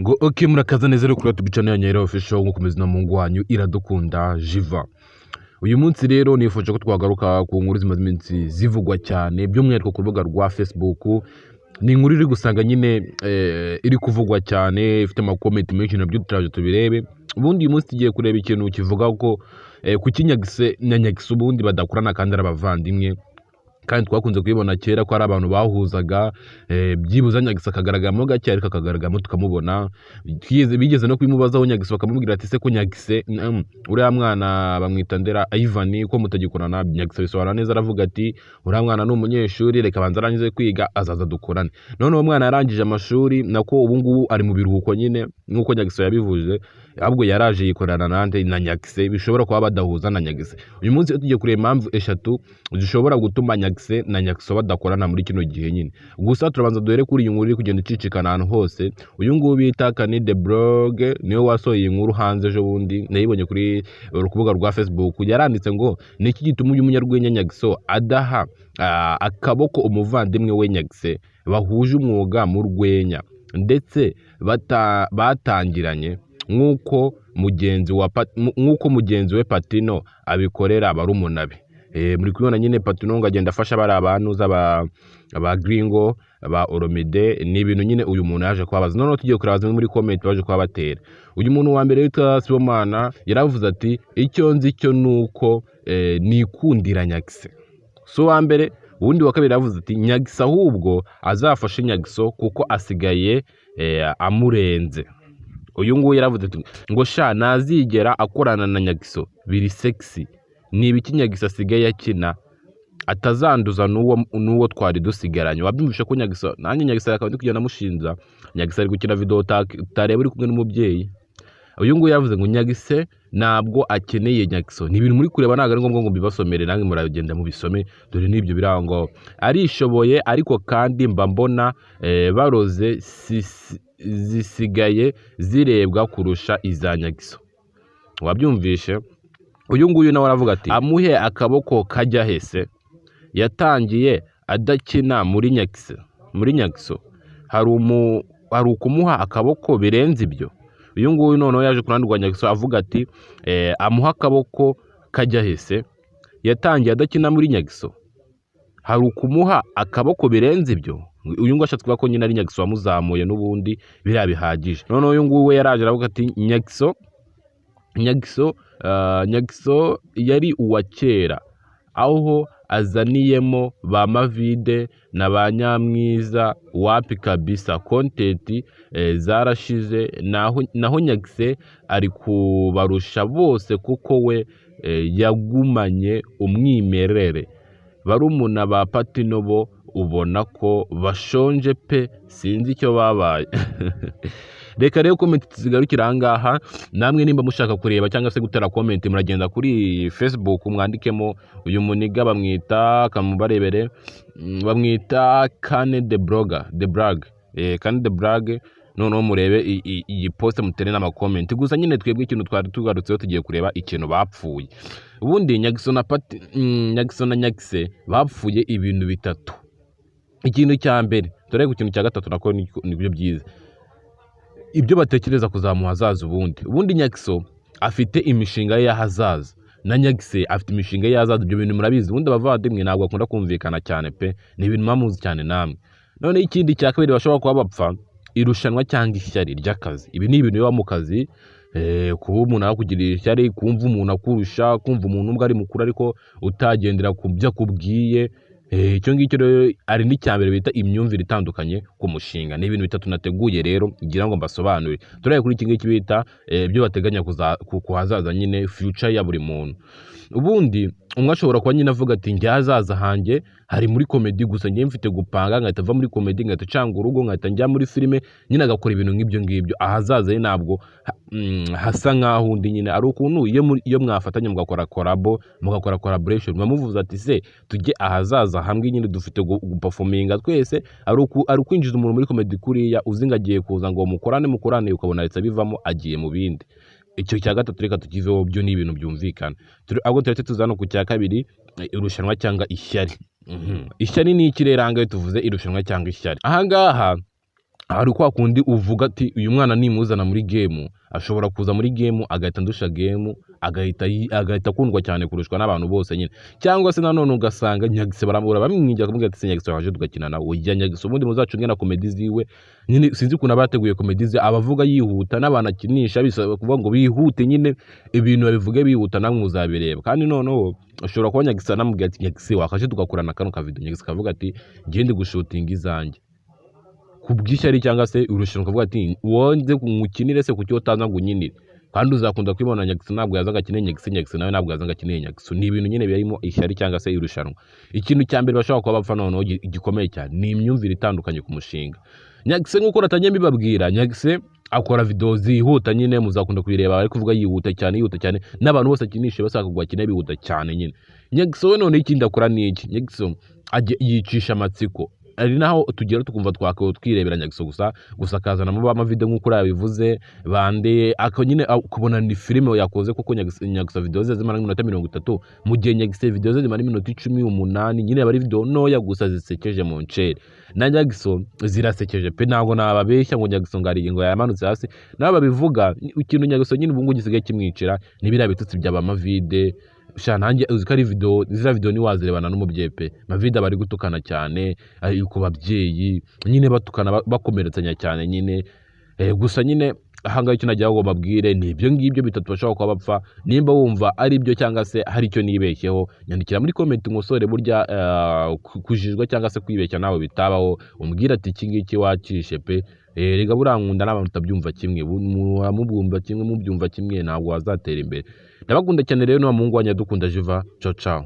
Ngo ok, murakaza neza rero kuri YouTube channel ya Nyaira Official, nkuko meze na mungu wanyu Iradukunda Jiva. Uyu munsi rero nifuje ko twagaruka ku nkuru zimaze iminsi zivugwa cyane, by'umwihariko ku rubuga rwa Facebook. Ni inkuru iri gusanga nyine iri kuvugwa cyane, ifite amakomenti menshi, nabyo turaje tubirebe. Ubundi uyu munsi tugiye kureba ikintu kivuga ko kuki Nyagise na Nyagise ubundi badakorana kandi ari abavandimwe, kandi twakunze kubibona kera ko ari abantu bahuzaga, byibuze Nyagisa akagaragaramo gake, ariko akagaragaramo tukamubona. Bigeze no kubimubazaho Nyagisa, bakamubwira ati: "Se ko Nyagise, uriya mwana bamwita Ndera Ivan, ko mutagikorana?" Nyagisa bisobanura neza, aravuga ati: "Uriya mwana ni umunyeshuri, reka abanza arangize kwiga, azaza dukorane." None uwo mwana yarangije amashuri, nako ubu ngubu ari mu biruhuko nyine nk'uko Nyagisa yabivuze, ahubwo yaraje yikorana nande? Na Nyagise. Bishobora kuba badahuza na Nyagise. Uyu munsi tugiye kureba impamvu eshatu zishobora gutuma Nyagise na Nyagiso badakorana muri kino gihe nyine. Gusa turabanza duhere kuri iyi nkuru iri kugenda icicikana ahantu hose. Uyu nguyu bita Kani the Blog niwe wasohoye iyi nkuru hanze ejo bundi, nayibonye kuri urubuga rwa Facebook. Yaranditse ngo: "Ni iki gituma uyu munyarwenya Nyagiso adaha akaboko umuvandimwe we Nyagise bahuje umwuga mu rwenya, ndetse batangiranye, nk'uko mugenzi we Patino abikorera barumuna be?" Muri kubibona nyine, Patino ngo agenda afasha bari abantu ba Gringo, ba Oromide. Ni ibintu nyine uyu muntu yaje kubabaza. Noneho tugiye kureba zimwe muri comment baje kuba batera. Uyu muntu wa mbere witwa Sibomana yaravuze ati: "Icyo nzi cyo nuko nikundira Nyagise." Si uwa mbere. Uwundi wa kabiri yavuze ati: "Nyagise ahubwo azafashe Nyagiso kuko asigaye amurenze." Uyu nguyu yaravuze ati ngo: "Sha, ntazigera akorana na Nyagiso, biri sexy. Ni ibiki Nyagiso asigaye akina atazanduza n'uwo twari dusigaranye?" Wabyumvishe ko Nyagiso, nanjye Nyagiso akaba ndi kugenda amushinja. Nyagiso ari gukina video utareba uri kumwe n'umubyeyi. Uyu nguyu yavuze ngo Nyagise ntabwo akeneye Nyagiso. Ni ibintu muri kureba, ntabwo ari ngombwa ngo mbibasomere, namwe muragenda mubisome. Dore n'ibyo birango, arishoboye. Ariko kandi mba mbona baroze zisigaye zirebwa kurusha iza Nyagiso. Wabyumvishe? Uyu nguyu nawe aravuga ati: "Amuhe akaboko kajya hese? Yatangiye adakina muri Nyagise, muri Nyagiso. Hari ukumuha akaboko birenze ibyo?" Uyu nguyu noneho yaje ku ruhande rwa Nyagiso, avuga ati: "Amuha akaboko kajya hese? Yatangiye adakina muri Nyagiso. Hari ukumuha akaboko birenze ibyo?" Uyu nguyu ashatse kuvuga ko nyine ari Nyagiso wamuzamuye n'ubundi, biriya bihagije. Noneho uyu nguyu we yaraje aravuga ati: "Nyagiso yari uwa kera, aho azaniyemo ba Mavide na ba Nyamwiza, wapi kabisa, content zarashize. Naho Nyagise ari kubarusha bose kuko we yagumanye umwimerere. Barumuna ba Patino bo ubona ko bashonje pe, sinzi icyo babaye." Reka rero comment tuzigarukire ahangaha. Namwe nimba mushaka kureba cyangwa se gutera comment, muragenda kuri Facebook mwandikemo uyu muniga bamwita kamubarebere, bamwita Kane the Blogger, the Brag, Kane the Brag. Noneho murebe iyi post, mutere n'amakomenti. Gusa nyine twebwe ikintu twari tugarutseho, tugiye kureba ikintu bapfuye ubundi. Nyagiso na Pati, Nyagiso na Nyagise bapfuye ibintu bitatu. Ikintu cya mbere, turebe ku kintu cya gatatu, nako nibyo byiza, ibyo batekereza kuzamuha hazaza. Ubundi Nyagiso afite imishinga ye y'ahazaza, na Nyagise afite imishinga ye y'ahazaza. Ibyo bintu murabizi, ubundi abavandimwe ntabwo bakunda kumvikana cyane pe, ni ibintu muba muzi cyane namwe. Noneho ikindi cya kabiri bashobora kuba bapfa, irushanwa cyangwa ishyari ry'akazi. Ibi ni ibintu biba mu kazi, kuba umuntu yakugirira ishyari, kumva umuntu akurusha, kumva umuntu ubwo ari mukuru ariko utagendera ku byo akubwiye. Icyo ngicyo rero ari n'icya mbere bita imyumvire itandukanye ku mushinga. Ni ibintu bitatu nateguye rero ngira ngo mbasobanurire. Turebe kuri iki ngiki bita ibyo bateganya ku hazaza nyine, future ya buri muntu. Ubundi umwe ashobora kuba nyine avuga ati: "Njye ahazaza hanjye hari muri comedy gusa, njye mfite gupanga nkahita mva muri comedy, nkahita ncanga urugo, nkahita njya muri filime." Nyine agakora ibintu nk'ibyo ngibyo. Ahazaza he ntabwo hasa nk'aho undi nyine ari ukuntu iyo mwafatanya mugakora collabo, mugakora collaboration, muba muvuze ati: "Se tujye ahazaza hamwe nyine, dufite guperforminga twese." Ari ukwinjiza umuntu muri comedy kuriya uzi ngo agiye kuza ngo mukorane mukorane, ukabona ahita bivamo agiye mu bindi. Icyo cya gatatu reka tukiveho, byo ni ibintu byumvikana. Ahubwo turetse tuza hano ku cya kabiri, irushanwa cyangwa ishyari. Ishyari ni iki rero? Ahangaha tuvuze irushanwa cyangwa ishyari, ahangaha Hari kwa kundi uvuga ati uyu mwana nimuzana muri game, ashobora kuza muri game agahita andusha game, agahita akundwa cyane kurushwa n'abantu bose nyine. Cyangwa se nanone ugasanga Nyagise baramubura bamwingira akamubwira ati se Nyagise waje tugakina nawe, ujya Nyagise ubundi muzacunge na comedy ziwe nyine, sinzi ukuntu aba yateguye comedy ze, abavuga yihuta n'abantu akinisha bisaba kuvuga ngo bihute nyine, ibintu babivuge bihuta, namwe muzabireba. Kandi noneho ushobora kuba Nyagise anamubwira ati Nyagise wakaje tugakorana kano kavideo, Nyagise akavuga ati ngende gushutinga izanjye ku bw'ishyari cyangwa se irushanwa, ukavuga ati wonze ngukinire se kuki utaza ngo unyinire. Kandi uzakunda kwibona Nyagise ntabwo yaza ngo akine Nyagise, Nyagise nawe ntabwo yaza ngo akine Nyagise. Ni ibintu nyine birimo ishyari cyangwa se irushanwa. Ikintu cya mbere bashobora kuba bapfa noneho gikomeye cyane ni imyumvire itandukanye ku mushinga. Nyagise nk'uko natangiye mbibabwira, Nyagise akora video zihuta nyine, muzakunda kubireba ari kuvuga yihuta cyane, yihuta cyane, n'abantu bose akinisha bashaka ngo bakine bihuta cyane nyine. Nyagise we noneho ikindi akora ni iki? Nyagise yicisha amatsiko, ari naho tugera tukumva twakabaye twirebera Nyagise gusa, gusa akazanamo ba Mavide nk'uko uriya bivuze bande, ako nyine ukabona ni filime yakoze kuko Nyagise video ze zimara iminota 30, mu gihe Nyagise video ze zimara iminota 10, 8 nyine, aba ari video ntoya gusa zisekeje mu ncere. Na Nyagise zirasekeje pe, ntabwo nababeshya ngo Nyagise ngo ari ngo yamanutse hasi, nabo babivuga. Ikintu Nyagise nyine ubu ngubu gisigaye kimwicira ni biriya bitutsi bya ba Mavide. Sha nanjye uzi ko ari video, ziriya video ntiwazirebana n'umubyeyi pe. Mavide aba ari gutukana cyane, ari ku babyeyi nyine, batukana bakomeretsanya cyane nyine. Gusa nyine ahangaha icyo nagira ngo mbabwire ni ibyo ngibyo bitatu bashobora kuba bapfa. Nimba wumva ari byo cyangwa se hari icyo nibeshyeho, nyandikira muri comment umusore, burya kujijwa cyangwa se kwibeshya nawe bitabaho, umbwire ati iki ngiki wakishe pe. Rega buriya nkunda n'abantu utabyumva kimwe, mubyumva kimwe, mubyumva kimwe ntabwo wazatera imbere. Ndabakunda cyane rero, ni wa muhungu wanyu Iradukunda Jiva. Ciao ciao.